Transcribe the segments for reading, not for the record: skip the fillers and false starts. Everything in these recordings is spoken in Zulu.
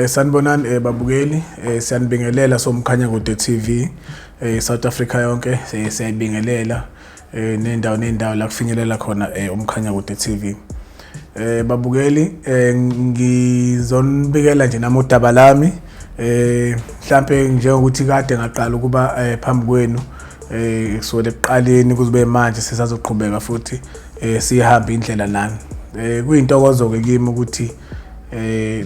Sanibonani babukeli, siyanibingelela soMkhanyakude TV, South Africa yonke siyayibingelela nendawo nendawo la kufinyelela khona uMkhanyakude TV. Babukeli, ngizonibikela nje nami udaba lami, mhlambe njengokuthi kade ngaqala ukuba phambi kwenu kusukela ekuqaleni kuze manje, sisazoqhubeka futhi sihambe indlela nani. Kuyintokozo ke kimi ukuthi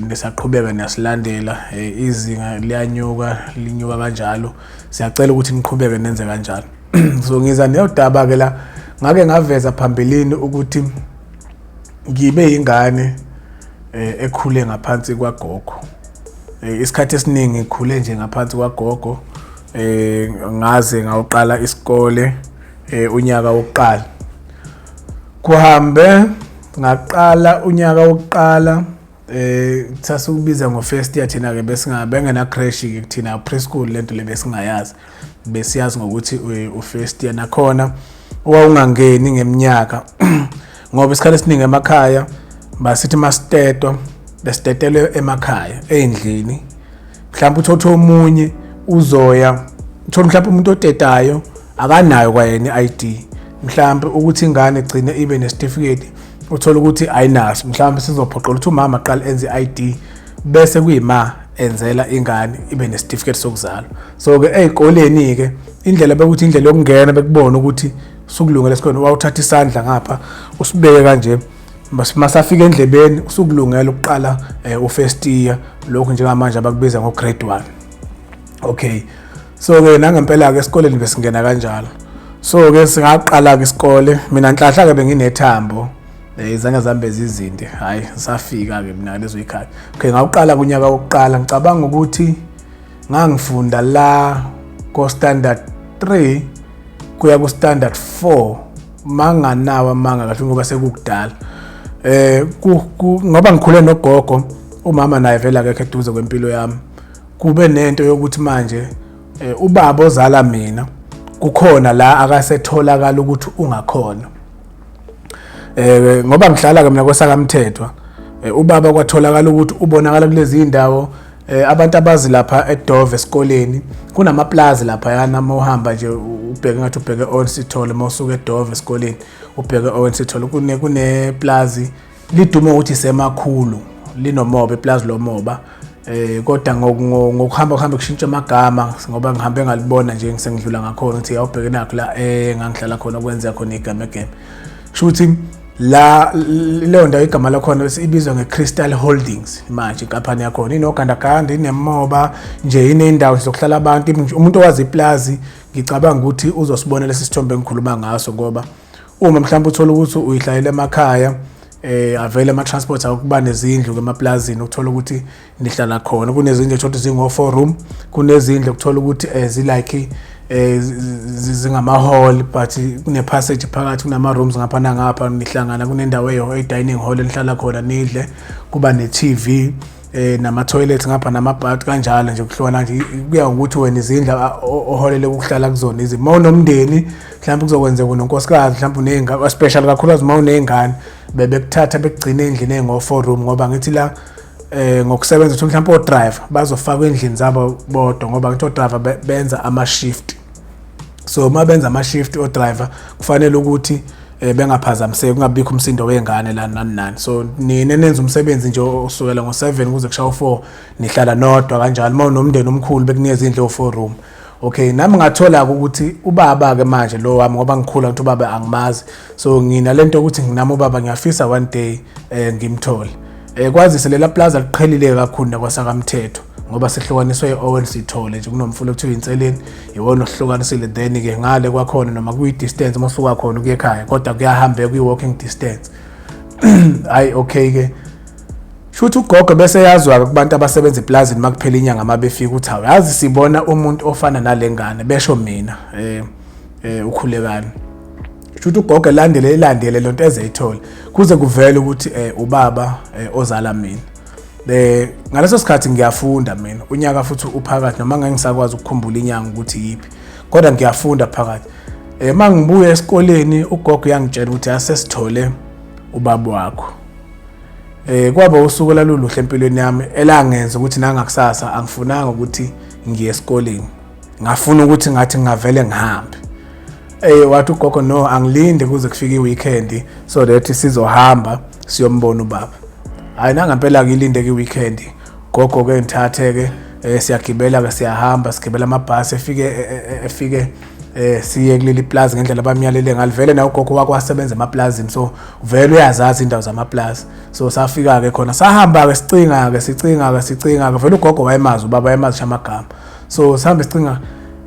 nisaqhubeka niyasilandela, izinga liyanyuka, linyuka kanjalo. Siyacela ukuthi niqhubeke nenze kanjalo. So ngiza nodaba ke la ngake ngaveza phambilini ukuthi ngibe ingane ekhule ngaphansi kwagogo. Isikhathi esiningi ngikhule nje ngaphansi kwagogo, ngaze ngawuqala isikole unyaka wokuqala. Kuhambe ngaqala unyaka wokuqala, sasukubiza ngo first year thina ke, besingabe ngena creche ke kuthina, preschool lento le besingayazi, besiyazi ngokuthi u first year. Nakhona wawungangeni ngeminyaka, ngoba isikhathi esiningi emakhaya basithi masitetwa, besitetelwe emakhaya ey'ndlini. Mhlawumbe uthothe omunye uzoya, uthola mhlawumbe umuntu otetayo akanayo kwayena i-ID, mhlawumbe ukuthi ingane igcine ibe nesitifiketi, uthola ukuthi ayinaso. Mhlawumbe sizophoqela ukuthi umama aqale enze i-ID, bese kuyima enzela ingane ibe nesitifiketi sokuzalwa. So-ke ey'koleni-ke indlela bekuthi indlela yokungena, bekubona ukuthi sukulungele esikoleni, wawuthatha isandla ngapha usibeke kanje, masafika endlebeni, usukulungela ukuqala u-first year, lokhu njengamanje abakubiza ngo-grade 1. Okay, so-ke nangempela-ke esikoleni besingena kanjalo. So-ke singaqala-ke isikole. Mina nhlanhla-ke benginethambo, izandla zami bezizinde. Hhayi, safika-ke mina lezo yikhathi. Okay, ngawuqala kunyaka wokuqala, ngicabanga ukuthi ngangifunda la ko-standard 3 kuya ku-standard 4, manganawo amanga kahle, ngoba sekukudala. Ngoba ngikhule nogogo, umama naye vele akekho eduze kwempilo yami. Kube nento yokuthi manje ubaba ozala mina kukhona la akasetholakala ukuthi ungakhona, ngoba ngihlala ke mina kwesakamthethwa. Ubaba kwatholakala ukuthi ubonakala kulezi indawo. Abantu abazi lapha eDove esikoleni kunamaplazi lapha yana, mawuhamba nje ubheke ngathi ubheke Owen Sithole, mawusuka eDove esikoleni ubheke Owen Sithole, kune plazi lidume ukuthi semakhulu, linomoba, iplazi lomoba. Kodwa ngokuhamba kuhambe kushintsha amagama, ngoba ngihambe ngalibona nje ngisengidlula ngakhona ukuthi awubheke nakho la engangihlala khona kwenzeka khona igama egame. Kusho ukuthi la leyo ndawo igama lakhona ibizwa nge-Crystal Holdings manje inkampani yakhona, inogandaganda, inemoba nje, iney'ndawo zokuhlala abantu. Umuntu owazi iplazi ngicabanga ukuthi uzosibona lesi sithombe engikhuluma ngaso, ngoba uma mhlawumbe uthola ukuthi uyihlalele emakhaya, avele ama-transport akuba nezindlu emaplazini, ukuthola ukuthi nihlala khona kunezindlu ethola ukuthi zingo-four room, kunezindlu okuthola ukuthi zilike zingama-hall, but kune-passage phakathi, kunama-rooms ngapha nangapha, nihlangana kunendawo eyi-dining hall enihlala khona nidle, kuba ne-TV, nama-toilet ngapha, nama-bath, kanjalo nje kuhlukana nje, kuya ngokuthi wena izindlu oholele ukuhlala kuzona izimo. Uma unomndeni mhlawumbe kuzokwenzeka unonkosikazi, mhlawumbe uney'ngane, special kakhulukazi uma uney'ngane, bebekuthatha bekugcina endlini engo-four room, ngoba ngithi la ngokusebenza ukuthi mhlawumbe o-driver bazofakwa endlini zabo bodwa, ngoba ngithi o-driver benza ama-shift. So uma benza ama-shift o-driver kufanele ukuthi bengaphazamiseki, kungabikho umsindo wey'ngane la nani nani. So nina nenza umsebenzi nje osukela ngo-7 kuze kushaye u-4, nihlala nodwa kanjalo. Uma unomndeni omkhulu bekunikeza indlu ewu-four room. Okay, nami ngathola-ke ukuthi ubaba-ke manje lo wami, ngoba ngikhula ukuthi ubaba angimazi, so nginalento yokuthi nginami ubaba ngiyafisa one day ngimthole. Kwazise lela plaza liqhelile kakhulu nakwasakamthetho, ngoba sihlukaniswe i-Owen Sithole nje, kunomfula okuthiwa inseleni, iwona ohlukanisile. Then-ke ngale kwakhona noma kuyi-distance uma usuka khona ukuya ekhaya, kodwa kuyahambeka, kuyi-walking distance. Hayi, okay-ke, shuthi ugogo bese yazwa-ke kubantu abasebenza eplazini, uma kuphela inyanga uma befika ukuthi hawu, yazi sibona umuntu ofana nale ngane, besho mina, ukhulekani. Shuthi ugogo elandele elandele lento ezeyithole kuze kuvele ukuthi ubaba ozala mina. Ngaleso sikhathi ngiyafunda mina, unyaka futhi uphakathi, noma ngeke ngisakwazi ukukhumbula inyanga ukuthi yiphi, kodwa ngiyafunda phakathi. Mangibuya esikoleni ugogo uyangitshela ukuthi asesithole ubaba wakho. Kwaba usuku laluluhle empilweni yami elangenza ukuthi nangakusasa angifunanga ukuthi ngiye esikoleni, ngafuna ukuthi ngathi ngingavele ngihambe. Wathi ugogo no, angilinde kuze kufike i-weekend so that sizohamba siyombona ubaba. Hayi, nangempela ngilinde ke-weekend, gogo ke ngithathe ke, siyagibela ke, siyahamba, sigibela amabhasi, efike siye kuleli plaza ngendlela abamyalele ngalivele. Na ugogo wakhe wasebenza emaplazini, so vele uyazazi indawo zamaplaza. So safika ke khona, sahamba ke, sicinga ke, sicinga ke, sicinga ke. Vele ugogo wayemazi ubaba, wayemazi amagama. So sihambe sicinga,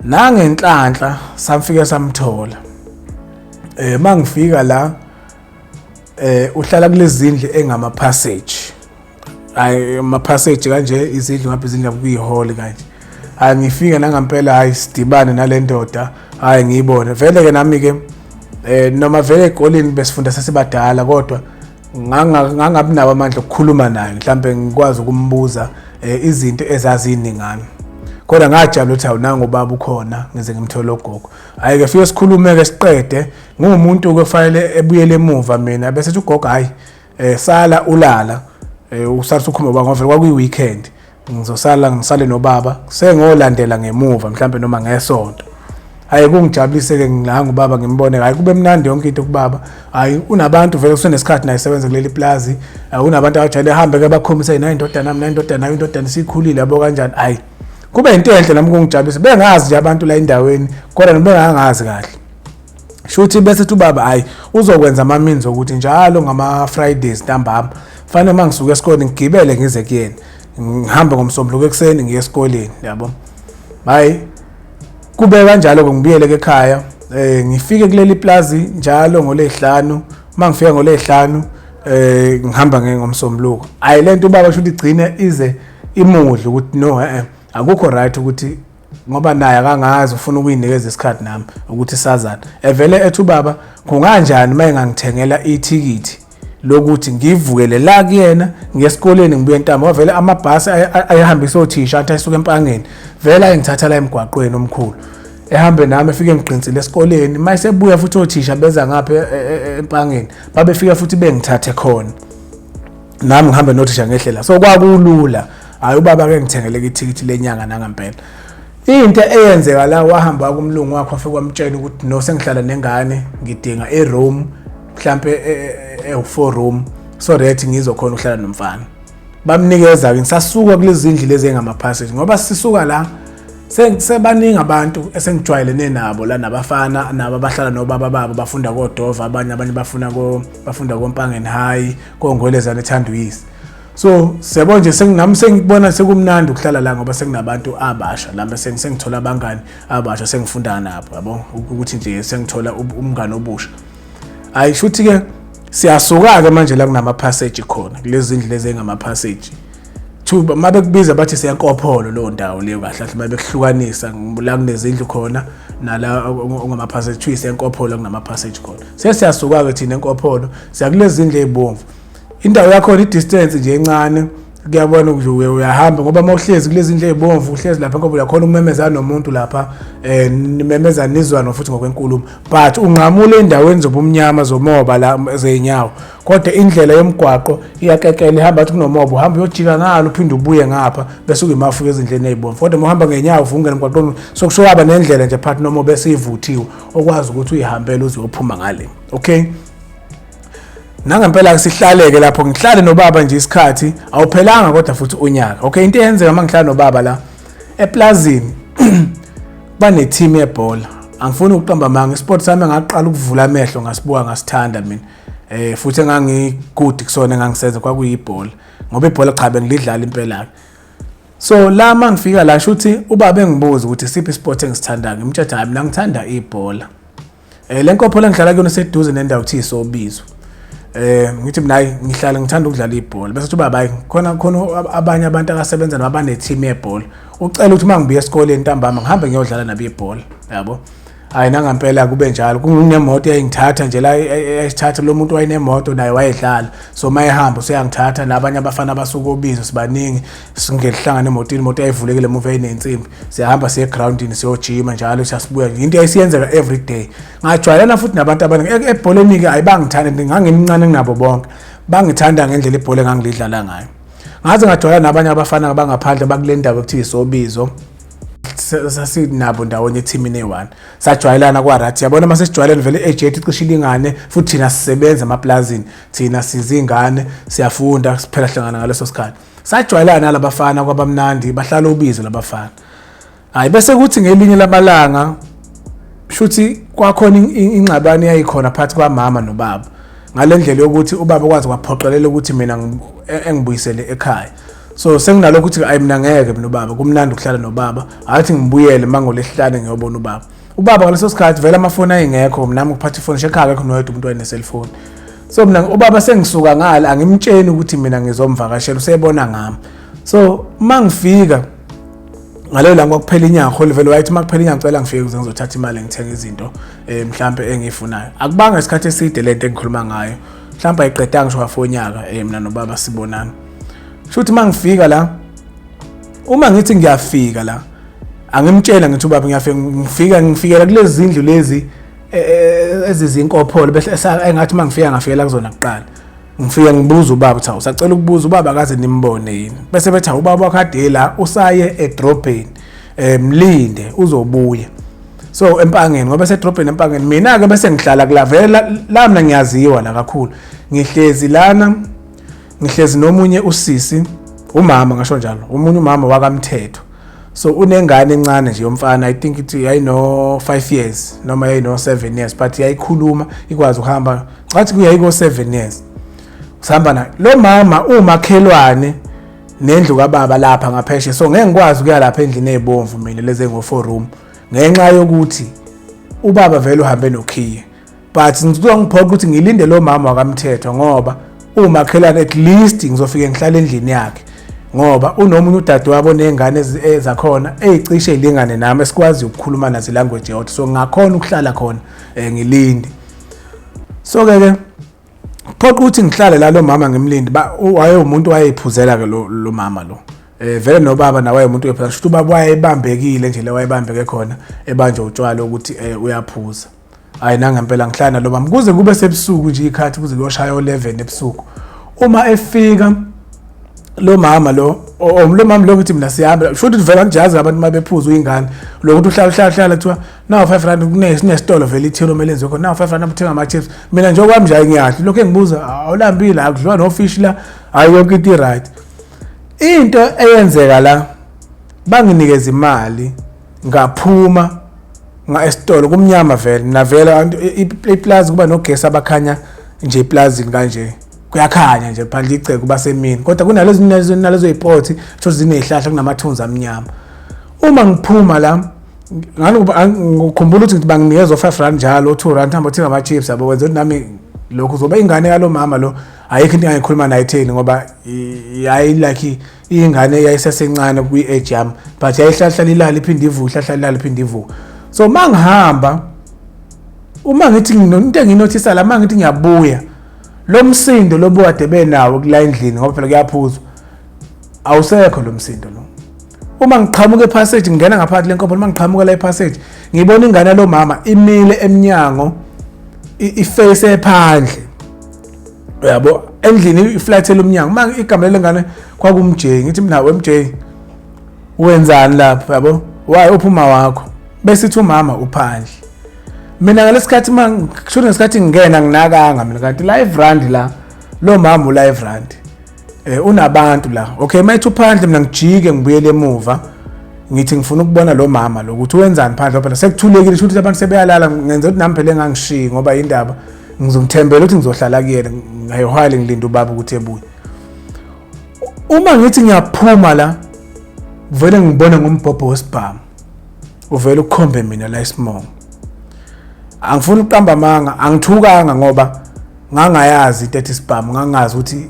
nangenhlanhla samfike samthola. Mangifika la, uhlala kulezi zindlu engama passage, hayi, ama passage kanje, izindlu ngapha, izindlu kuyi-hall kanje. Hayi, ngifike nangampela, hayi, sidibane nale ndoda. Hayi, ngiyibone vele ke nami ke, noma vele ezikoleni besifunda sesibadala, kodwa ngangabi nawo amandla okukhuluma naye, mhlambe ngikwazi ukumbuza izinto ezaziningana. Kodwa ngajabula ukuthi awunanga ubaba ukhona, ngize ngimthole ugogo. Hayi ke, fike sikhulume ke, siqede. Ngumuntu ke fanele ebuyele emuva mina, bese ethi ugogo, hayi, sala ulala, usathu ukhuluma ngoba vele kwakuyi weekend, ngizosala ngisale nobaba, sengolandela ngemuva mhlambe noma ngesonto. Hayi, kungijabulise ke ngilanga ubaba ngimbone. Hayi, kube mnandi yonke into kubaba. Hayi, unabantu vele, kusenesikhathi naye sebenza kuleli plazi, unabantu abajwayele ehambe ke bakhombise nayi indodana nami, nayi indodana, nayi indodana isikhulile, yabo kanjani. Hayi, kube into enhle nami kungijabulisa, bengazi nje abantu la endaweni, kodwa bengangazi kahle. Shuthi bese ethi ubaba, hayi, uzokwenza ama-means ukuthi njalo ngama-Fridays ntambama fanele uma ngisuka esikoleni ngigibele ngize kuyena, ngihambe ngomsombuluko ekuseni ngiye esikoleni, yabo. Hayi, kube kanjalo-ke, ngibuyele-ke ekhaya, ngifike kuleli plazi njalo ngolwesihlanu. Uma ngifika ngolwesihlanu, ngihamba ngomsombuluko. Hayi, lento ubaba shuthi igcine ize imudle ukuthi no, akukho right ukuthi ngoba naye akangazi, ufuna ukuyinikeza isikhathi nami ukuthi sazane. Evele ethi ubaba, kunganjani uma engangithengela ithikithi lokuthi ngivukele la kuyena, ngiye esikoleni, ngibuye ntambama, ngoba vele amabhasi ayehambisa othisha athi ayisuka eMpangeni vele ayengithatha la emgwaqweni omkhulu, ehambe nami, efike ngiqinsile esikoleni. Uma esebuya futhi othisha beza ngapha eMpangeni, babefika futhi bengithathe khona, nami ngihambe nothisha ngehlela. So kwakulula. Hayi, ubaba ke ngithengele ithikithi lenyanga nangampela. Into eyenzeka la, wahamba kumlungu wakhe, wafika wamtshela ukuthi no, sengihlala nengane, ngidinga i-room mhlampe ewu-4 room so that ngizokhona ukuhlala nomfana. Bamnikeza-ke. Ngisasuka kulezi zindlu lezi engama-passage, ngoba sisuka la sebaningi abantu esengijwayelene nabo la, nabafana nabo abahlala nobaba babo, bafunda koDova abanye, abanye bafunda koMpangeni High, koNgwelezane, eThanduyise. So siyabo nje, nami sengikubona sekumnandi ukuhlala la ngoba sekunabantu abasha lami, sengithola abangani abasha, sengifunda nabo, yabo, ukuthi nje sengithola umngani obusha. Hayi, shuthi ke siyasuka ke manje la kunama passage khona, kulezi zindlu lezi engama passage thuba, uma bekubiza bathi siyankopholo leyo ndawo leyo. Kahle kahle uma bekuhlukanisa la kunezindlu khona nala ongama passage, kuthiwa isenkopholo kunama passage khona. Sesiyasuka ke thina enkopholo, siya kulezi zindlu ezibomvu. Indawo yakhona i-distance nje encane, kuyabona ukuthi uyahamba, ngoba uma uhlezi kulezi ndlu ezibomvu, uhlezi lapha ngoba uyakhona ukumemeza nomuntu lapha, nimemeza nizwana futhi ngokwenkulumo, but unqamula endaweni zobumnyama zomoba la zey'nyawo. Kodwa indlela yomgwaqo iyakekela, ihamba athi kunomoba, uhamba uyojika ngalo, uphinde ubuye ngapha, bese kuyimafika ezindleni ey'bomvu. Kodwa uma uhamba ngenyawo uvuka ungene emgwaqweni, so kusho waba nendlela nje phakathi nomoba esiyivuthiwe okwazi ukuthi uyihambele uze uyophuma ngale. Okay, nangempela sihlaleke lapho, ngihlale nobaba nje isikhathi, awuphelanga kodwa futhi unyaka. Okay, into eyenzeka uma ngihlala nobaba la eplazini, bane-team yebhola. Angifuni ukuqamba amanga, isport sami ngaqala ukuvula amehlo ngasibuka ngasithanda mina, futhi engangi-good kusona engangisenza kwakuyibhola, ngoba ibhola cha bengilidlala impela. So la mangifika la, shuthi ubaba engibuza ukuthi siphi isport engisithandayo, ngimtshela hayi, mina ngithanda ibhola. Le nkopholo engihlala kuyona seduze nendawo kuthiwa iSobizo. Ngithi mina hayi, ngihlala ngithanda ukudlala ibhola. Bese kuthi ubaba, hayi, khona khona abanye abantu abasebenza nabo abane-team yebhola, ucela ukuthi uma ngibuya esikoleni ntambama ngihambe ngiyodlala nabo ibhola, yabo. Hayi, nangampela kube njalo, kunemoto eyayingithatha nje la, eyayisithatha. Lo muntu wayenemoto naye wayedlala, so uma ehamba useyangithatha nabanye abafana abasuka obizo, sibaningi, singelihlangana emotini. Imoto yayivulekile emuva, yayinensimbi. Siyahamba siye egrawundini, siyojima njalo, siyasibuya. Into yayisiyenzeka every day. Ngajwayelana futhi nabantu abaningi ebholeni-ke. Ayibangithanda, ngangimncane kunabo bonke. Bangithanda ngendlela ibhola engangilidlala ngayo. Ngaze ngajwayela nabanye abafana abangaphandle bakule ndawo ekuthiwa iSobizo. Sasinabo ndawonye ethimini eyi-one. Sajwayelana kwa-right. Yabona uma sesijwayelene vele i-age yethu icishe ilingane futhi thina sisebenza emaplazini. Thina sizingane, siyafunda, siphela hlangana ngaleso sikhathi. Sajwayelana nalabafana kwabamnandi, bahlala ubizo labafana. Hayi bese kuthi ngelinye lamalanga shuthi kwakhona ingxabano eyayikhona phakathi kwamama nobaba ngale ndlela yokuthi ubaba kwazi kwaphoqelela ukuthi mina engibuyisele ekhaya. So senginalokho ukuthi ayi mina ngeke mina ubaba, kumnandi ukuhlala nobaba, athi ngibuyele mangolesihlanu ngiyobona ubaba. Ubaba ngaleso sikhathi vele amafoni ayengekho, mina ngiphatha ifoni nje ekhaya akekho noyedwa umuntu wayene-cellphone. So mina ubaba sengisuka ngale angimtsheni ukuthi mina ngizomvakashela, usebona ngami. So uma ngifika ngaleyo langa kwakuphela inyanga, holi vele wayethi uma kuphela inyanga ngicela ngifike ukuze ngizothatha imali ngithenge izinto mhlampe engiyifunayo. Akubanga isikhathi eside lento engikhuluma ngayo, mhlampe ayiqedanga ngisho hafu wonyaka mina nobaba sibonana. Shuthi uma ngifika la, uma ngithi ngiyafika la, angimtshela ngithi ubaba ngiyafika, ngifika ngifikela kulezi zindlu lezi ezizinkopholo bese engathi uma ngifika ngafikela kuzona kuqala. Ngifike ngibuza ubaba ukuthi awusacela ukubuza ubaba akaze nimbone yini, bese bethi ubaba wakho ade la usaye edrobheni, mlinde uzobuya. So Empangeni, ngoba esedrobheni Empangeni, mina ke bese ngihlala kula vele la mina ngiyaziwa la kakhulu. Ngihlezi lana, ngihlezi nomunye usisi, umama ngasho njalo, omunye umama wakamthetho. So unengane encane nje yomfana, I think ithi yayino 5 years noma yayino 7 years, but yayikhuluma ikwazi ukuhamba, ngathi kuyayiko 7 years. Sihamba na lo mama umakhelwane nendlu kababa lapha ngaphesheya, so ngeke ngikwazi ukuya lapha endlini ezibomvu mina lezi ngo 4 room ngenxa yokuthi ubaba vele uhambe nokhiye. But ngizongiphoqa ukuthi ngilinde lo mama wakamthetho ngoba umakhelwane, at least ngizofike ngihlale endlini yakhe ngoba unomunye udadewabo oney'ngane ezakhona ey'cishe y'lingane nami esikwaziyo ukukhuluma nazo ilanguage yodwa, so ngingakhona ukuhlala khona ngilinde. So-ke ke phoqa ukuthi ngihlale la lo mama ngimlinde. Wayewumuntu wayeyiphuzela-ke lo mama lo. Vele nobaba nawe wayemuntu oyephuzela, shuthi ubaba wayebambekile nje le wayebambeke khona ebanjwe utshwala ukuthi uyaphuza. Hayi nangempela ngihlala nalo mama kuze kube sebusuku nje, ikhathi kuze kuyoshaya o11 ebusuku. Uma efika lo mama lo, lo mama lo ngithi mina siyahamba, shuthi vele ngijazi abantu mabephuza uyingane lokuthi uhlala uhlala uhlala kuthiwa nawu 5 rand kunesitolo vele ithilo kumele enziwe khona, nawu 5 rand uthenga ama chips. Mina nje okwami nje ngiyadla, lokho engibuza awulambile, akudliwa no fish la, hayi yonke into i-right. Into eyenzeka la, banginikeza imali ngaphuma nga esitolo kumnyama vele, mina vele iplazi kuba nogesi abakhanya nje eplazini kanje, kuyakhanya nje phandle igceke kuba semini, kodwa kunalezo nalezo yipothi thothi zinezihlahla kunamathunzi amnyama. Uma ngiphuma la ngikhumbula ukuthi ngithi banginikeza o5 rand njalo, o2 rand hamba uthenga ama chips yabo, wenza ukuthi nami lokhu uzoba ingane yalo mama lo ayikho into engayikhuluma naye itheni ngoba yayi like ingane yayisesencane kwi-age yami, but yayihlahla ilala iphinde ivuke, ihlahla ilala iphinde ivuke. So mangihamba uma ngithi into enginothisa la, mangithi ngiyabuya lo msindo lobuwade benawo kula endlini ngoba phela kuyaphuzwa, awusekho lo msindo lo. Uma ngiqhamuka epassage ngingena ngaphakathi lenkomponi, uma ngiqhamuka la epassage ngibona ingane lo mama imile emnyango iface ephandle, uyabo, endlini iflathela umnyango. Uma igama lengane kwakuMJ, ngithi mina we MJ wenzani lapha, yabo, why uphuma wakho, bese ithi umama uphandle. Mina ngalesikhathi uma kusho ngesikhathi ngingena nginakanga mina, kanti la evrandi la lo mama ula evrandi unabantu la. Okay, mayithi uphandle mina ngijike ngibuyele emuva ngithi ngifuna ukubona lo mama lo ukuthi wenzani phandle, phela sekuthulekile ukuthi abantu sebeyalala, ngenza ukuthi nami phela engangishiyi ngoba indaba ngizomthembela ukuthi ngizohlala kuyena ngayihwali ngilinde ubaba ukuthi ebuye. Uma ngithi ngiyaphuma la vele ngibone ngombhobho wesibhamu uvele ukhombe mina la isimongo. Angifuni ukuqamba amanga, angithukanga ngoba ngangayazi into ethi isibhamu, ngangazi ukuthi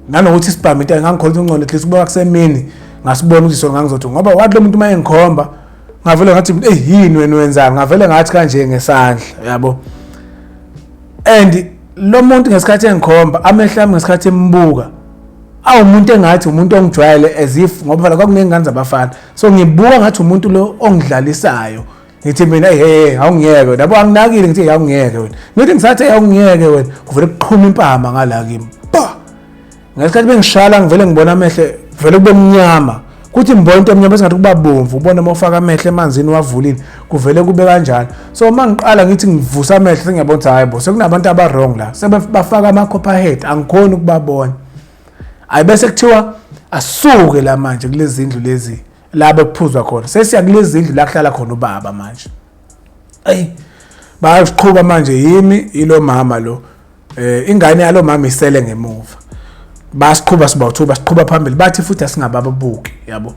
nanokuthi isibhamu into ngangikholwa ukuthi ungcono at least kuba kusemini ngasibona ukuthi sona ngangizothi, ngoba wathi lo muntu uma engikhomba ngavele ngathi hey yini wena wenzani, ngavele ngathi kanje ngesandla, yabo. And lo muntu ngesikhathi engikhomba amehlo ami ngesikhathi embuka awumuntu engathi umuntu ongijwayele, as if ngoba phela kwakunengane zabafana, so ngibuka ngathi umuntu lo ongidlalisayo. Ngithi mina hey awungiyeke wena, yabo, anginakile, ngithi awungiyeke wena, ngithi ngisathi awungiyeke wena, kuvele kuqhuma impama ngala kimi, ba Ngesikhathi bengishala ngivele ngibona amehlo vele kube mnyama. Kuthi ngibona into emnyama sengathi kuba bomvu, ubona uma ufaka amehlo emanzini wavulile kuvele kube kanjalo. So uma ngiqala ngithi ngivusa amehlo sengiyabona ukuthi hayi bo sekunabantu aba-wrong la, sebafaka ama-copperhead angikhoni ukubabona. Hayi bese kuthiwa asuke la manje kulezi zindlu lezi la bekuphuzwa khona, sesiya kulezi zindlu la kuhlala khona ubaba manje. Ayi bayasiqhuba manje, yimi ilo mama lo, ingane yalo mama isele ngemuva. Basiqhuba sibawu-two, basiqhuba phambili, bathi futhi asingababuki yabo.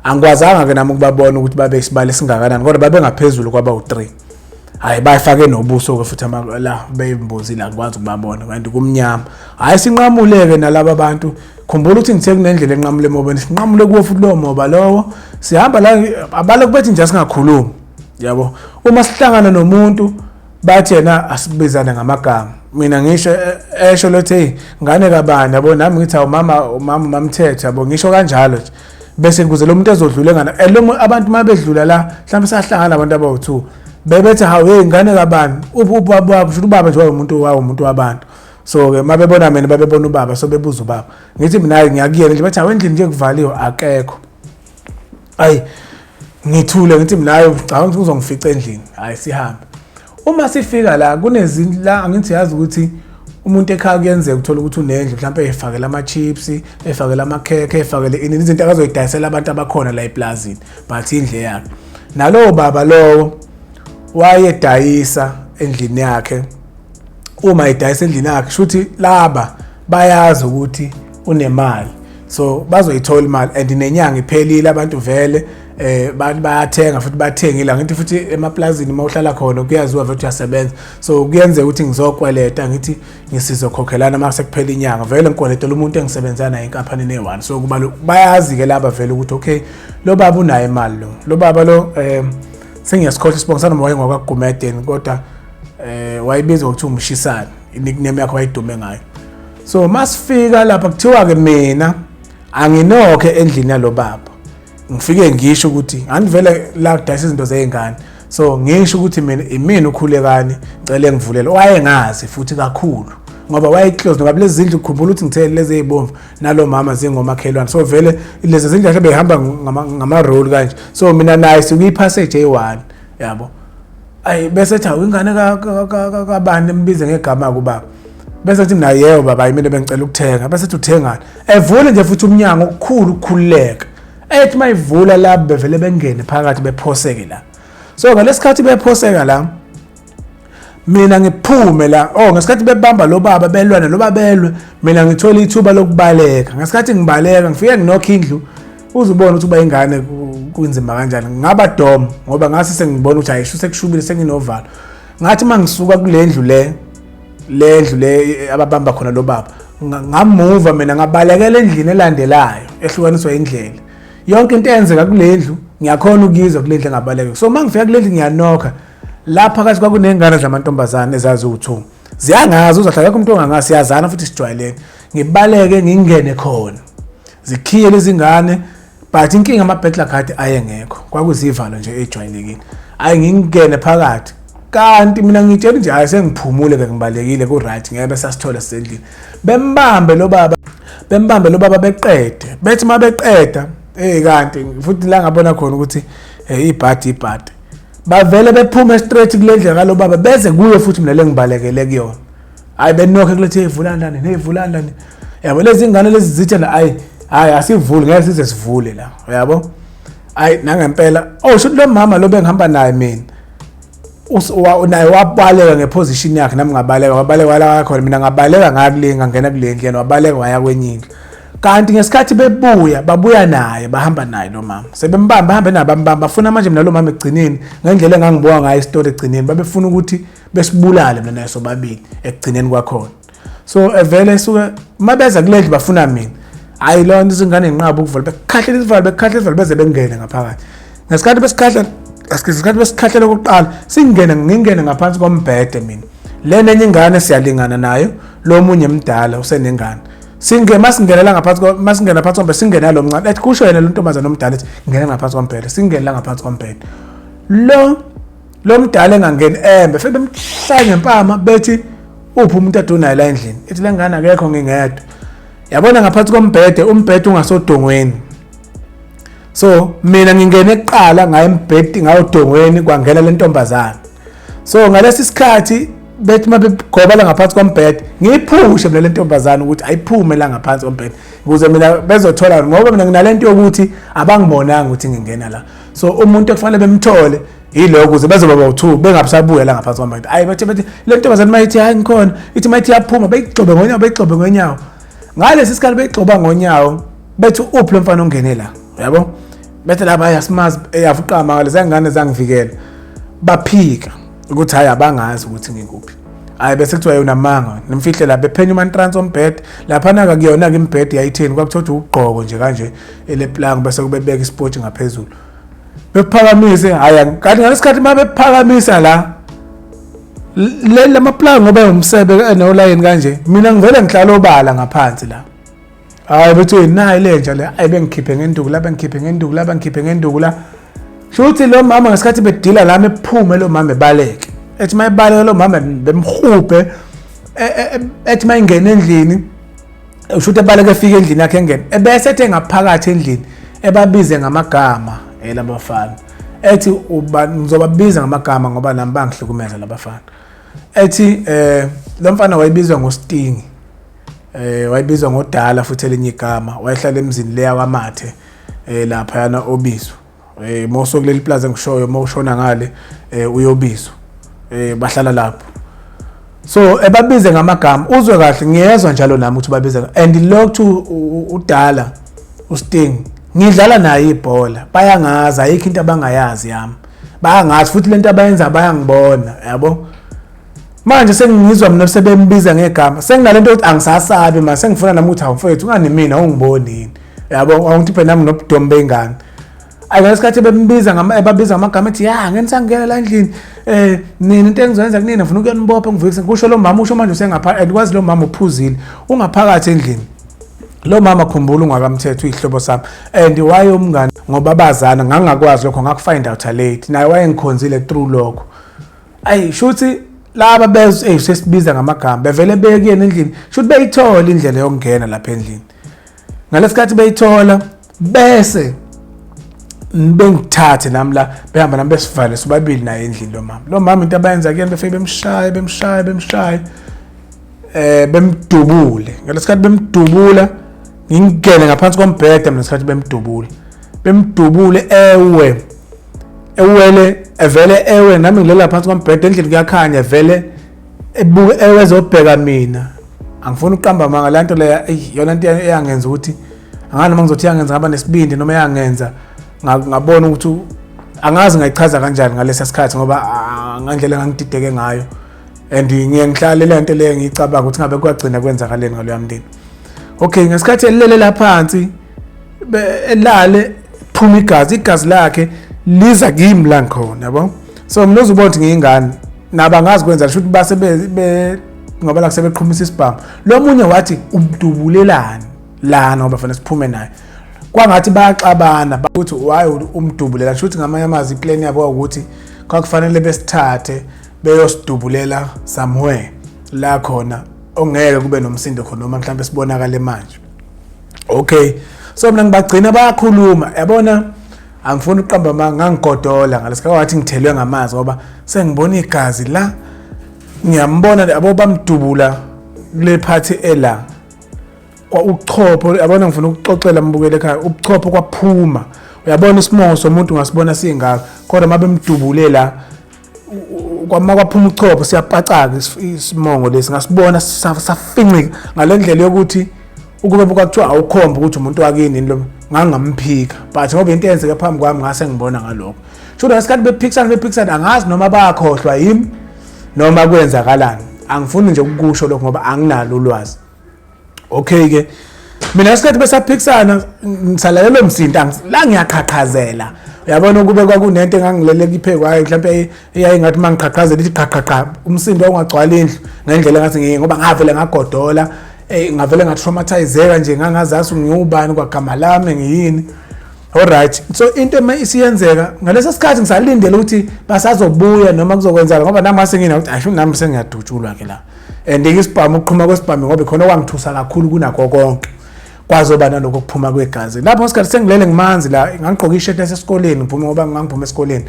Angikwazanga ke nami ukubabona ukuthi babe isibalo esingakanani, kodwa babe ngaphezulu kwaba u-3. Hayi bayifake nobuso ke futhi la beyimbuzi la, ngikwazi ukubabona kanti kumnyama. Hayi sinqamuleke nalaba bantu. Khumbula ukuthi ngithe kunendlela enqamule emobeni, sinqamule kuwo futhi lowo moba lowo. Sihamba la abalokhu bethi nje asingakhulumi yabo. Uma sihlangana nomuntu bathi yena asibizane ngamagama, mina ngisho esho lothi hey ngane kabani yabo, nami ngithi awu mama, umama mamthetho yabo, ngisho kanjalo nje. Bese kuze lo muntu ezodlula engana lo abantu uma bedlula la mhlawumbe sahlangana abantu abawu-2 bebethi hawu hey ngane kabani uphi ubaba wakho, kusho ubaba nje wayumuntu wawumuntu wabantu. So ke mabebona mina babebona ubaba, so bebuza ubaba, ngithi mina ngiyakuyena nje, bathi hawu endlini nje kuvaliwe akekho. Ayi ngithule ngithi mina hayi cha ngithi uzongifica endlini. Hayi sihambe. Uma sifika la kunezindlu la, angithi yazi ukuthi umuntu ekhaya kuyenzeka uthola ukuthi unendlu mhlawumbe efakela ama-chips, efakela amakhekhe, efakele ini, izinto akazoyidayisela abantu abakhona la eplazini, but indlu yakhe. Nalowo baba lowo wayedayisa endlini yakhe. Uma edayisa endlini yakhe shuthi laba bayazi ukuthi unemali, so bazoyithola imali and nenyanga iphelile, abantu vele bayathenga futhi bathengile. Ngithi futhi emaplazini uma uhlala khona kuyaziwa vele uyasebenza, so kuyenzeka ukuthi ngizokweleta ngithi ngisizokhokhelana uma sekuphela inyanga, vele ngikweletela umuntu engisebenza naye enkampanini eyi-one. So kuba bayazi-ke laba vele ukuthi okay lo baba unayo imali, lo baba lo sengiyasikhohlwa isibongo sanoma wayengwakwaGumedeni, kodwa wayebizwa ukuthi umshisane, i-nickname yakhe wayidume ngayo. So masifika lapha kuthiwa-ke mina anginokhe endlini yalo baba, ngifike ngisho ukuthi angivele la kudayisa izinto zey'ngane, so ngisho ukuthi mina imina uKhulekani, ngicele ngivulele. Wayengazi futhi kakhulu ngoba waye-close ngoba lezi zindlu, khumbula ukuthi ngithe lezi ey'bomvu nalo mama zingomakhelwane, so vele lezi zindlu kahle behamba ngama-roll kanje, so mina naye sikuyi-passage eyi-one yabo. Ayi bese ethi awu ingane kabani, embize ngegama kubaba, bese ethi mina yebo baba yimina bengicela ukuthenga. Bese ethi uthengani, evule nje futhi umnyango okukhulu ukukhululeka, ethi mayivula labo bevele bengene phakathi bephoseke la. So ngalesikhathi bephoseka la, mina ngiphume la, oh ngesikhathi bebamba lo baba belwana lo babelwe, mina ngithola ithuba lokubaleka. Ngesikhathi ngibaleka ngifike nginokha indlu, uzubona ukuthi uba ingane kunzima kanjani. Ngaba dom ngoba ngase sengibona ukuthi hayi sekushubile, senginovalo. Ngathi mangisuka kule ndlu le ndlu le ababamba khona lo baba, ngamuva mina ngabalekela endlini elandelayo ehlukaniswa indlela. Yonke into eyenzeka kule ndlu ngiyakhona ukuyizwa kule ndlu engabaleka. So uma ngifika kule ndlu ngiyanokha la phakathi, kwakuney'ngane zamantombazane ezaziwu-2, ziyangazi, uzohlala akekho umuntu ongangazi, siyazana futhi sijwayelene. Ngibaleke ngingene khona, zikhiye lezi ngane, but inkinga ama-burglar guard ayengekho, kwakuzivalo nje ejwayelekile. Ayi ngingene phakathi, kanti mina ngitshela nje hayi sengiphumule ke, ngibalekile ku-right, ngeke besasithole sisendlini. Bembambe lo baba, bembambe lo baba, beqede bethi uma beqeda kanti futhi la ngabona khona ukuthi ibhadi ibhadi, bavele bephume straight kule ndlela kalo baba beze kuyo futhi mina lengibalekele kuyona. Hayi benokhe kulethi hey vulani lani, hey vulani lani yabo. Lezi ngane lezi zithi la hayi hayi asivuli, ngeke size sivule la yabo. Hayi nangempela oh shuthi lo mama lo bengihamba naye mina naye wabaleka ngeposition yakhe, nami ngabaleka, wabaleka wala khona, mina ngabaleka ngakulinga ngena kule ndlela, wabaleka waya kwenye indlu. Kanti ngesikhathi bebuya babuya naye, bahamba naye lo mama, sebembamba bahambe naye, bambamba bafuna manje mina lo mama ekugcineni ngendlela engangibuka ngayo isitori ekugcineni babefuna ukuthi besibulale mina naye sobabili ekugcineni kwakhona. So evele esuke mabeza kule ndlu bafuna mina, hayi lo nto izingane inqaba ukuvala, bekhahlela isivalo, bekhahlela isivalo beze bengene ngaphakathi. Ngesikhathi besikhahlela, ngesikhathi besikhahlela okokuqala singene, ngingene ngaphansi kombhede mina, lena enye ingane siyalingana nayo, lo munye mdala usenengane. Singe masingenela ngaphansi masingena phansi kombhede, singena lo mncane ethi kusho yena lo ntombazane omdala ethi ngena ngaphansi kombhede, singene la ngaphansi kombhede, lo mdala engangeni embe fike bemhlaya ngempama bethi uphi umuntu adunayo la endlini, ethi le ngane akekho ngingedwa. Yabona ngaphansi kombhede, umbhede ungasodongweni. So mina ngingene kuqala ngaye embhedi ngawodongweni, kwangena le ntombazana. So ngalesi sikhathi bethi uma begoba la ngaphansi kombhede, ngiyiphushe mina le ntombazana ukuthi ayiphume la ngaphansi kombhede ukuze mina bezothola, ngoba mina nginalento yokuthi abangibonanga ukuthi ngingena la. So umuntu ekufanele bemthole yiloko ukuze bezoba bawu-two bengabisabuya la ngaphansi kombhede. Ayi, bathi le ntombazane uma ithi hayi ngikhona, ithi uma ithi yaphuma, beyigxobe ngonyawo, beyigxobe ngonyawo. Ngalesi sikhathi beyigxoba ngonyawo, bethi uphi lo mfana ongene la, yabo? Bethi laba hayi asimazi, eyavuqama ngalezi ngane zangivikela. Baphika ukuthi hayi abangazi ukuthi ngikuphi. Hayi, bese kuthiwa yona manga nimfihle la, bephenya umantransi ombhede laphana-ke. Kuyona-ke imibhede yayitheni, kwakuthiwa ukuthi ugqoko nje kanje eleplango, bese kubebeka isipotshi ngaphezulu, bephakamise. Hhayi, kanti ngalesikhathi uma bephakamisa la lamaplango, ngoba umsebe enolayini kanje, mina ngivele ngihlala obala ngaphansi la. Hayi, bethi nayi lenja le. Ayi, bengikhiphe ngenduku la, bengikhiphe ngenduku la, bengikhiphe ngenduku la. Shuthi lo mama ngesikhathi bedila lami, ephume lo mama ebaleke. Ethi uma ebaleke lo mama, bemhubhe. Ethi uma ingena endlini, ushuthi ebaleke efika endlini yakhe, engene, ebese ethi ngaphakathi endlini ebabize ngamagama elabafana, ethi uba ngizobabiza ngamagama ngoba nami bangihlukumeza labafana. Ethi lo mfana wayebizwa ngoStingi, wayebizwa ngodala futhi elinye igama. Wayehlala emzini leya kwaMathe lapha yana obizwa moso kuleli plaza engishoyo, mawushona ngale uyobizwa, bahlala lapho. So ebabize ngamagama, uzwe kahle, ngiyezwa njalo nami ukuthi babize. And lokhu udala uSting ngidlala naye ibhola, bayangazi, ayikho into abangayazi yami, bayangazi futhi lento abayenza bayangibona, yabo. Manje sengizwa mina sebembiza ngegama, senginalento ukuthi angisasabi manje, sengifuna nami ukuthi awumfethu ungani mina ungiboni yini, yabo, awungithi phela nami nobudomi bengane. Ayi, ngesikhathi bembiza ngama ebabiza ngamagama, ethi ya ngeni sangena la endlini, nina into engizoyenza kunina, ngifuna ukuyonibopha ngivukise, kusho lo mama. Usho manje usengapha and kwazi lo mama uphuzile, ungaphakathi endlini lo mama. Khumbula ungakamthetho, uyihlobo sami and wayomngane ngoba bazana. Ngangakwazi lokho, ngakufind out late, naye wayengikhonzile through lokho. Ayi, shuthi laba bezwe sesibiza ngamagama, bevele beye kuyena endlini, shuthi beyithola indlela yokungena lapha endlini. Ngalesikhathi beyithola, bese bengithathe nami la, behamba nami, besivale sobabili naye endlini lo mama. Lo mama into abayenza kuyena, befike bemshaye, bemshaye, bemshaye, bemdubule. Ngalesikhathi bemdubula, ngingene ngaphansi kombhede mina. Ngesikhathi bemdubula, bemdubule, ewe, ewele, evele ewe, nami ngilela phansi kombhede. Endlini kuyakhanya, vele ebuke ewe ezobheka mina. Angifuni ukuqamba amanga, le nto leya yona into eyangenza ukuthi angani noma ngizothi yangenza ngaba nesibindi noma yangenza ngabona ukuthi angazi ngayichaza kanjani ngalesa sikhathi, ngoba ngandlela engangidideke ngayo and ngiye ngihlale le nto leyo ngiyicabanga ukuthi ngabe kwagcina kwenzakaleni ngaloya mndeni. Okay, ngesikhathi elele la phansi, elale, phuma igazi, igazi lakhe liza kimi la ngikhona, yabo. So mina uzubona ukuthi ngiyingane nabo angazi kwenza, sho ukuthi base be ngoba la kusebeqhumisa isibhamu. Lo munye wathi umdubulelani lana ngoba fanele siphume naye. Kwangathi bayaxabana ukuthi why umdubulela. Sho ukuthi ngamanye amazwi iplan yabo ukuthi kwakufanele besithathe beyosidubulela somewhere la khona ongeke kube nomsindo khona, noma mhlawumbe sibonakale manje. Okay, so mina ngibagcina bayakhuluma, yabona. Angifuni ukuqamba amanga, ngangigodola ngalesikhathi, wathi ngithelwe ngamanzi ngoba sengibona igazi la, ngiyambona yabo bamdubula kule phathi ela kwa uchopho, yabona. Ngifuna ukuxoxela mbukele ekhaya, ubuchopho kwaphuma, uyabona isimongo somuntu ungasibona singaka, kodwa uma bemdubule la kwama kwaphuma uchopho, siyapacaka isimongo lesi, ngasibona safinqika ngale ndlela yokuthi ukube kwakuthiwa awukhomba ukuthi umuntu wakini lo, ngangamphika, but ngoba into eyenzeke phambi kwami ngase ngibona ngalokho. Shuthi ngesikhathi bephikisana, bephikisana, angazi noma bayakhohlwa yimi noma kwenzakalani, angifuni nje ukukusho lokho ngoba anginalo ulwazi. Okay ke, mina ngesikhathi besaphikisana ngisalalela umsinto la, ngiyaqhaqhazela, uyabona. Ukube kwakunento engangilele kiphe kwayo mhlawumbe eyayingathi uma ngiqhaqhazela ithi qhaqhaqha, umsindo wawungagcwala indlu ngendlela engathi ngiye, ngoba ngavele ngagodola, ngavele ngatraumatizeka nje, ngangazazi ngiwubani kwagama lami, ngiyini. Alright, so into ema isiyenzeka ngaleso sikhathi, ngisalindele ukuthi basazobuya noma kuzokwenzeka, ngoba nami ngase ngina ukuthi ayisho nami sengiyadutshulwa ke la and isibhamu, ukuqhuma kwesibhamu, ngoba khona okwangithusa kakhulu kunakho konke. Kwazoba naloko kuphuma kwegazi lapho ngesikhathi sengilele ngimanzi la, ngangigqoke ishirt yasesikoleni, ngiphume ngoba ngangiphuma esikoleni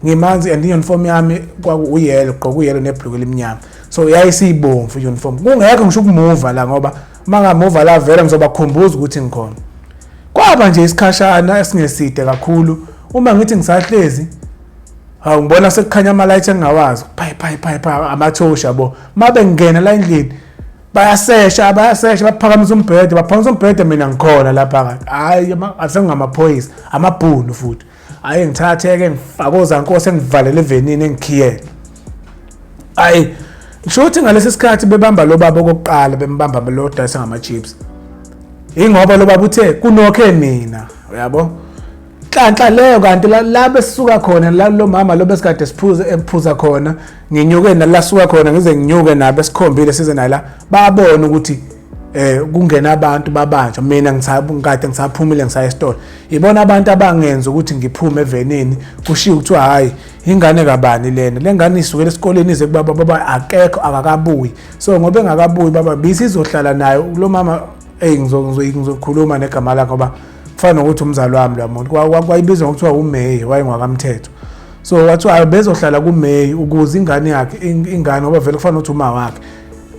ngimanzi, and i-uniform yami kwaku-uyelo, gqoka uyelo nebhuluku elimnyama, so yayisiyibomvu i-uniform, kungekho ngisho ukumuva la, ngoba uma ngamuva la vele ngizobakhumbuza ukuthi ngikhona. Kwaba nje isikhashana esingeside kakhulu, uma ngithi ngisahlezi, hawu, ngibona sekukhanya ama-light engingawazi, phayi phayi phayi phayi, amathosha yabo. Uma bengena la endlini bayasesha, bayasesha, baphakamisa umbhede, baphakamisa umbhede, mina ngikhona lapha phakathi. Hhayi, asengingamaphoyisa, amabhunu futhi. Hhayi, ngithathe-ke ngifake ozankosi, engivalele evenini, engikhiyele. Hhayi, ngisho ukuthi ngalesi sikhathi bebamba lo baba okokuqala, bembamba lo dayisa ngama-chips, ingoba lo baba uthe kunokhe mina, uyabo, nhlanhla leyo. Kanti la besisuka khona la, lo mama lo besikade siphuze ephuza khona, nginyuke nala suka khona, ngize nginyuke nabo esikhombile size naye la, babona ukuthi kungena abantu babanjwa. Mina ngikade ngisaphumile ngisaya esitolo, ibona abantu abangenza ukuthi ngiphume evenini, kushiwo kuthiwa hayi, ingane kabani lena, le ngane isukela esikoleni ize kubaba, baba akekho, akakabuyi. So ngoba engakabuyi baba, bisizohlala nayo lo mama. Eyi, ngizokhuluma negama lakhe ngoba kufana nokuthi umzali wami lo muntu. Kwayibizwa ngokuthiwa uMay, wayengakamthetho. So wathiwa bezohlala kuMay ukuze ingane yakhe, ingane, ngoba vele kufana nokuthi uma wakhe,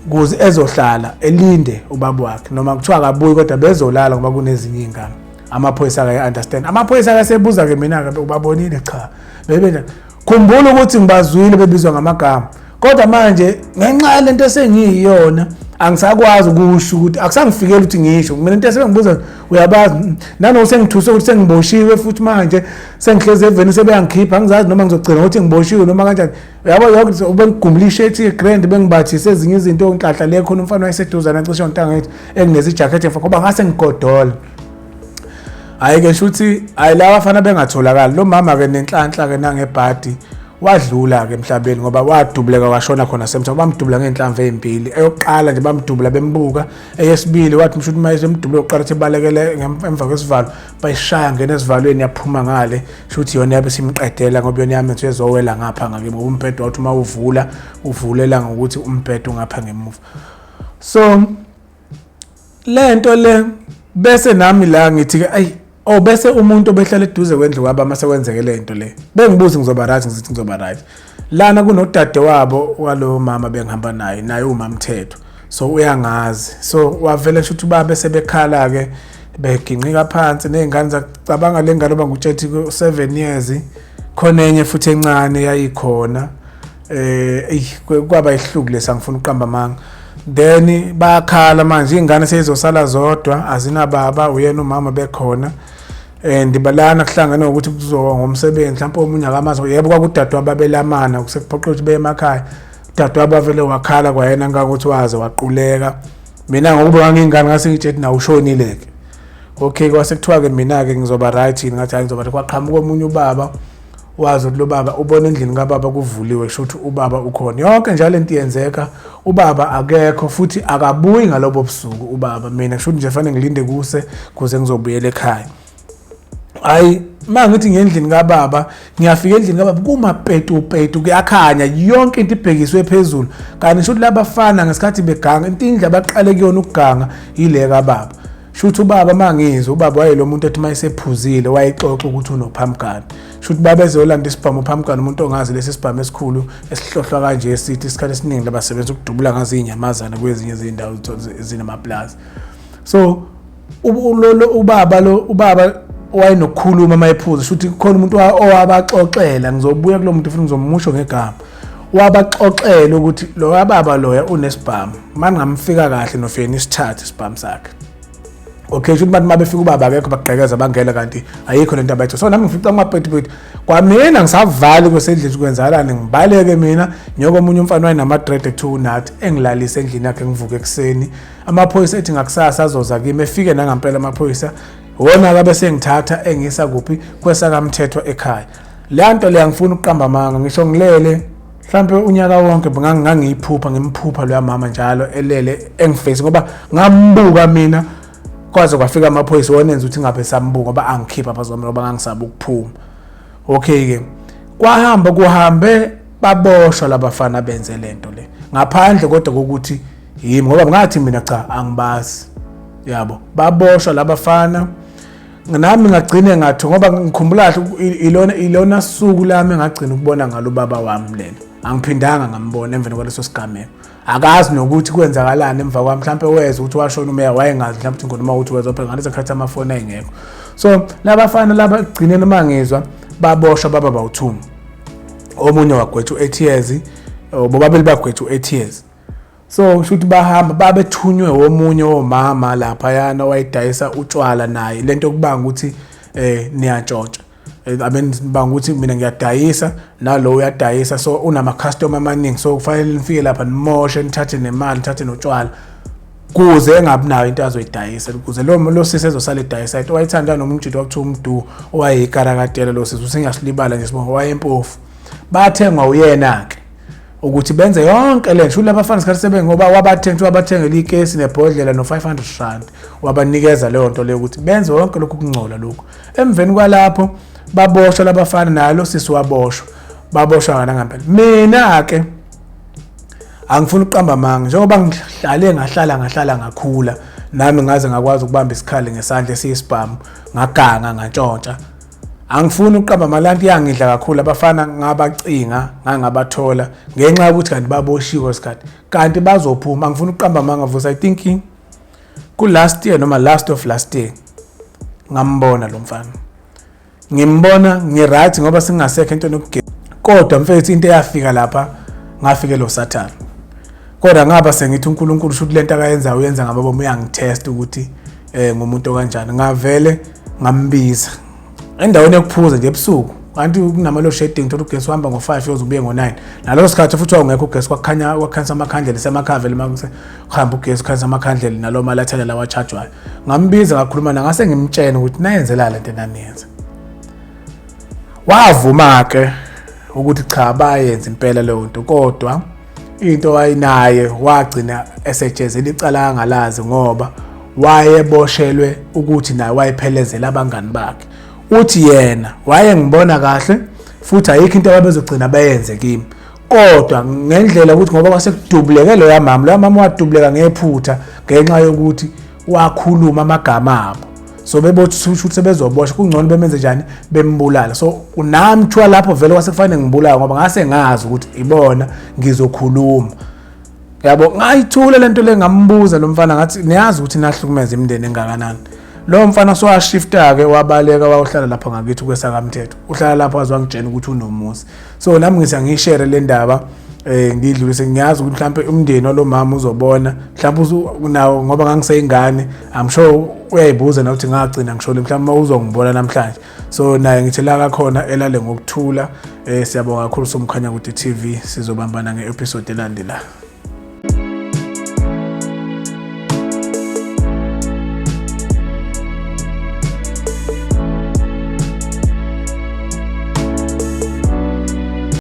ukuze ezohlala elinde ubaba wakhe, noma kuthiwa akabuyi kodwa bezolala ngoba kunezinye iy'ngane. Amaphoyisa akayi-understand, amaphoyisa akasebuza-ke mina-ke, ubabonile? Cha, bebe khumbula ukuthi ngibazwile bebizwa ngamagama, kodwa manje ngenxa yalento esengiyiyona angisakwazi ukusho ukuthi akusangifikeli ukuthi ngisho mina into esebengibuza uyabazi, nanoku sengithuse ukuthi sengiboshiwe futhi manje sengihlezi eveni, sebeyangikhipha, angizazi noma ngizogcina ukuthi ngiboshiwe noma kanjani, uyabo. Yonke ubengigumula ishethi ye-grand, bengibathise ezinye izinto, nhlahla le khona umfana wayeseduzane acishe ontanga ngithi enginezi-jacket ngoba ngase ngigodola. Hhayi-ke, shuthi hhayi, laba bafana bengatholakali. Lo mama-ke nenhlanhla-ke nangebhadi wadlula-ke emhlabeni, ngoba wadubuleka washona khona semtha. Bamdubula ngey'nhlamvu ey'mbili. Eyokuqala nje bamdubula bembuka, eyesibili wathi msho ukuthi uma esemdubule yokuqala ukuthi ebalekele emva kwesivalo, bayishaya ngena esivalweni, yaphuma ngale, sho ukuthi yona yabe simqedela, ngoba yona yamenza ezowela ngapha ngake, ngoba umbhedo wathi uma uvula uvulela ngokuthi umbhedo ungapha ngemuva. So lento le bese nami la ngithi ke ayi, oh, bese umuntu obehlala eduze kwendlu kwaba, mase kwenzeke lento le, bengibuza ngizoba right, ngizithi ngizoba right. Lana kunodade wabo walo mama bengihamba naye, naye umamthetho, so uyangazi. So wavele shuthi ubaba sebekhala ke, beginqika phansi nezingane, zacabanga le ngane oba ngutshethi 7 years, khona enye futhi encane yayikhona. Eyi, kwaba ihluku lesi, angifuni ukuqamba amanga. Then bayakhala manje, iy'ngane seyizosala zodwa, azinababa, uyena umama bekhona, and balana kuhlangene ngokuthi kuzoba ngomsebenzi, mhlawumpe omunye akamazi. Yebo, kwakudadewabo abelamana, kusekuphoqa ukuthi beye emakhaya. Udadewabo avele wakhala kwayena ngangokuthi waze waquleka. Mina ngokuba ngingane ngase ngitshethi nawe ushonile-ke. Okay, kwase kuthiwa-ke mina-ke ngizoba right yini? Ngathi hayi, ngizoba. Kwaqhamuka omunye ubaba, wazi ukuthi lo baba ubona endlini kababa kuvuliwe, kusho ukuthi ubaba ukhona. Yonke njalo into yenzeka, ubaba akekho futhi akabuyi ngalobo busuku ubaba. Mina kusho ukuthi nje fanele ngilinde kuse kuze ngizobuyela ekhaya. Hayi, uma ngithi ngendlini kababa, ngiyafika endlini kababa kumapetupetu, kuyakhanya, yonke into ibhekiswe phezulu, kanti shuthi labafana ngesikhathi beganga into, indlu abaqale kuyona ukuganga yile kababa. Shuthi ubaba, uma ngizwa ubaba wayelo muntu ethi uma esephuzile wayexoxa ukuthi unophamgane, shuthi babezolanda isibhamu uphamgane, umuntu ongazi lesi sibhamu esikhulu esihlohlwa kanje, sithi isikhathi esiningi labasebenza ukudubula ngazo iy'nyamazane kwezinye izindawo ezinamaplazi. So ubaba lo, ubaba wayenokukhuluma uma ephuza, shuthi kukhona umuntu owabaxoxela, ngizobuya kulo muntu futhi ngizomusho ngegama, wabaxoxela ukuthi loya baba loya unesibhamu, uma ningamfika kahle nofike nisithathe isibhamu sakhe. Okay, shuthi abantu uma befika ubaba akekho, bagqekeza bangena, kanti ayikho lento abayitho. So nami ngifica amapetipeti kwamina, ngisavali kwesendlini kwenzakalani, ngibaleke mina nyoko. Omunye umfana wayenama-dread ekuthiwa unathi, engilalise endlini yakhe, ngivuke ekuseni, amaphoyisa ethi ngakusasa azoza kimi. Efike nangampela amaphoyisa wona-ke, bese ngithatha engisa kuphi, kwesakamthetho ekhaya. Le nto leya, ngifuna ukuqamba amanga, ngisho ngilele mhlawumbe unyaka wonke ngangiyiphupha, ngimphupha loya mama njalo elele engifesi, ngoba ngambuka mina kwaze kwafika amaphoyisa, wona enza ukuthi ngabe sambuka ngoba angikhipha phazami, ngoba ngangisaba ukuphuma. Okay-ke, kwahamba kuhambe, baboshwa labafana benze lento le, ngaphandle kodwa kokuthi yimi, ngoba ngathi mina cha, angibazi. Yabo, baboshwa labafana. Nami ngagcine ngathi, ngoba ngikhumbula kahle, ilona suku lami engagcina ukubona ngalo baba wami lelo. Angiphindanga ngambona emveni kwaleso sigameko. Akazi nokuthi kwenzakalani emva kwami. Mhlampe wezwa ukuthi washona umeya, wayengazi mhlawumbe ukuthi noma ukuthi wezwa phela ngaleso khathi amafoni ayengekho. So labafana laba ekugcineni uma ngizwa baboshwa baba bawu-2. Omunye wagwetshwa u-8 years, bobabili bagwetshwa u-8 years. So kusho ukuthi bahamba babethunywe womunye womama laphayana owayedayisa utshwala naye. Lento kubanga ukuthi niyantshontsha. I mean, banga ukuthi mina ngiyadayisa nalo uyadayisa, so unama customer amaningi, so kufanele nifike lapha nimoshe, nithathe nemali, nithathe notshwala, kuze engabi nayo into azoyidayisa, ukuze lo sisi ezosala edayisa. Into wayethanda noma umjito wakuthiwa uMdu, owayeyikarakatela lo sisi, usengasilibala nje sibonga, wayempofu. Bathengwa uyena-ke ukuthi benze yonke le nto. Labafana isikhathi sebe ngoba wabathenga, wabathengela ikesi nebhodlela no-500 rand, wabanikeza leyo nto leyo ukuthi benze yonke lokhu kungcola lokhu. Emveni kwalapho baboshwa labafana, nalo sisi waboshwa, baboshwa ngana ngempela. Mina-ke angifuni ukuqamba amanga, njengoba ngihlale ngahlala ngahlala ngakhula nami ngaze ngakwazi ukubamba isikhali ngesandla esiyisibhamu, ngaganga, ngantshontsha. Angifuni ukuqamba amalanti, yangidla kakhulu. Abafana ngabacinga, ngangabathola ngenxa yokuthi kanti baboshiwe isikhathi, kanti bazophuma. Angifuni ukuqamba amanga, Vusi, I think ku last year noma last of last year ngambona lo mfana. Ngimbona ngi-right ngoba singasekho into nokugeza, kodwa mfethu into eyafika lapha ngafike lo sathane. Kodwa ngaba sengithi uNkulunkulu shuthi lento akayenzayo uyenza ngamabomu, uyangitest ukuthi ngumuntu okanjani. Ngavele ngambiza endaweni yokuphuza nje ebusuku, kanti kunama-load shedding, thola ugesi uhamba ngo-5 yoze ubuye ngo-9. Naleso sikhathi futhi wawungekho ugesi, kwakhanya, kwakhanyisa amakhandlela esemakhaya uma kuhamba ugesi, kukhanyisa amakhandlela nalo malathela lawa achajwayo. Ngambiza, ngakhuluma naye, ngase ngimtshela ukuthi nayenzela lento enaniyenza. Wavuma-ke ukuthi cha, bayenza impela leyo nto, kodwa into ayinaye wagcina esejezela icala angalazi, ngoba wayeboshelwe ukuthi naye wayephelezela abangani bakhe. Uthi yena wayengibona kahle futhi ayikho into ababezogcina beyenze kimi, kodwa ngendlela ukuthi ngoba kwase kudubuleke loya mama, loya mama wadubuleka ngephutha ngenxa yokuthi wakhuluma amagama abo, so bebothi ukuthi sebezoboshwa, kungcono bemenze njani, bembulala. So nami kuthiwa lapho vele kwase kufanele ngibulawe, ngoba ngase ngazi ukuthi ibona ngizokhuluma, yabo. Ngayithula lento le, ngambuza lo mfana ngathi, niyazi ukuthi nahlukumeza imindeni engakanani? Lo mfana sowashifta-ke, wabaleka, wayohlala lapha ngakithi kwesakamthetho, uhlala lapho waze wangitshela ukuthi unomuzi. So nami ngithi angiyishere le ndaba, ngidlulise. Ngiyazi ukuthi mhlampe umndeni walo mama uzobona mhlawumbe unawo, ngoba ngangiseyingane, I'm sure uyayibuza na ukuthi ngagcina ngishole, mhlawumbe uzongibona namhlanje. So naye ngithi la kakhona elale ngokuthula. Siyabonga kakhulu, Somkhanya Kude TV, sizobambana nge-episode elandelayo.